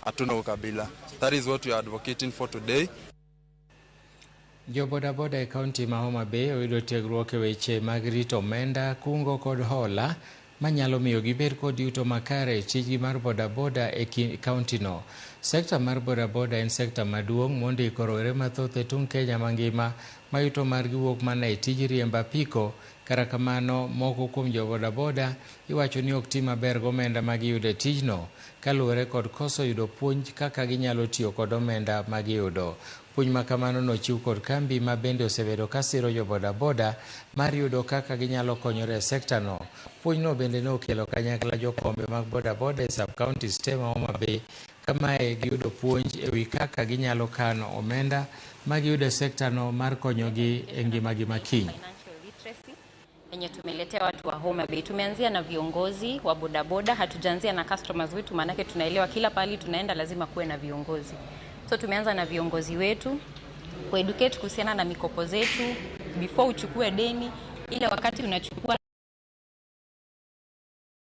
Hatuna ukabila. That is what we are advocating for today. Jo bodaboda e kaunti ma Homa Bay oyudo tiegruok e weche mag rito omenda, kungo kod hola manyalo miyo gibed kod yuto makare e tijgi mar bodaboda e kauntino. Sekta mar bodaboda en sekta maduong' mondiko rowere mathoth e tung' Kenya mangima ma yuto margi wuok mana e tij riembo apiko. Kata kamano, moko kuom jo bodaboda iwacho ni ok ti maber gomenda ma giyudo e tijno kaluwore kod koso yudo puonj kaka ginyalo tiyo kod omenda ma giyudo. Puonj ma kamano nochiw kod kambi ma bende osebedo ka siro jo bodaboda mar yudo kaka ginyalo konyore e sekta no. Puonjno bende ne okelo kanyakla jokombe mag bodaboda e sub counties te ma Homa Bay kamae giyudo puonj e wi kaka ginyalo kano omenda ma giyudo e sekta no mar konyogi e ngimagi ma kiny. Yenye tumeletea watu wa Homa Bay. Tumeanzia na viongozi wa bodaboda, hatujaanzia na customers wetu, maanake tunaelewa kila pahali tunaenda lazima kuwe na viongozi. So tumeanza na viongozi wetu kueducate kuhusiana na mikopo zetu before uchukue deni, ile wakati unachukua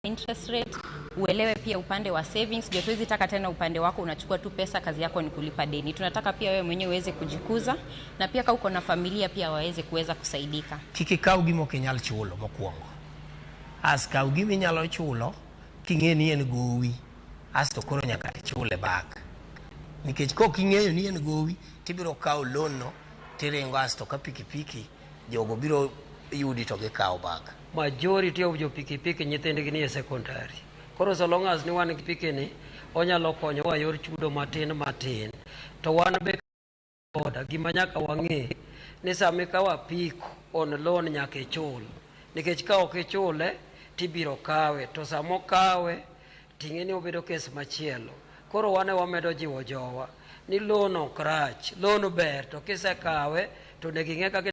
interest rate uelewe pia upande wa savings. Ndio tuwezi taka tena upande wako unachukua tu pesa, kazi yako ni kulipa deni. Tunataka pia wewe mwenyewe uweze kujikuza na pia kama uko na familia pia waweze kuweza kusaidika. Kik ikaw gima ok inyal chulo mokwongo. As kaw gima inyalo chulo king'e ni en gowi, asto koro nyaka ichule back. Nikech kok ing'eyo ni en gowi, tibiro kawo loan no tiringo asto ka pikipiki jogo biro yudi to gikawo back. Majority of jo pikipiki nyithindgi nie secondary. Koro so long as ni wan gi pikini, onyalo konyowa yor chudo matin matin. To wan be boda gima nyaka wang'e ni sama ikawo apiko on loan nyaka ichul. Nikech ka ok ichule tibiro kawe to sama okawe ting'e ni obedo kes machielo. Koro wan e wamedo jiwo jowa ni loan ok rach, loan ber to kisekawe to onego ing'e kaka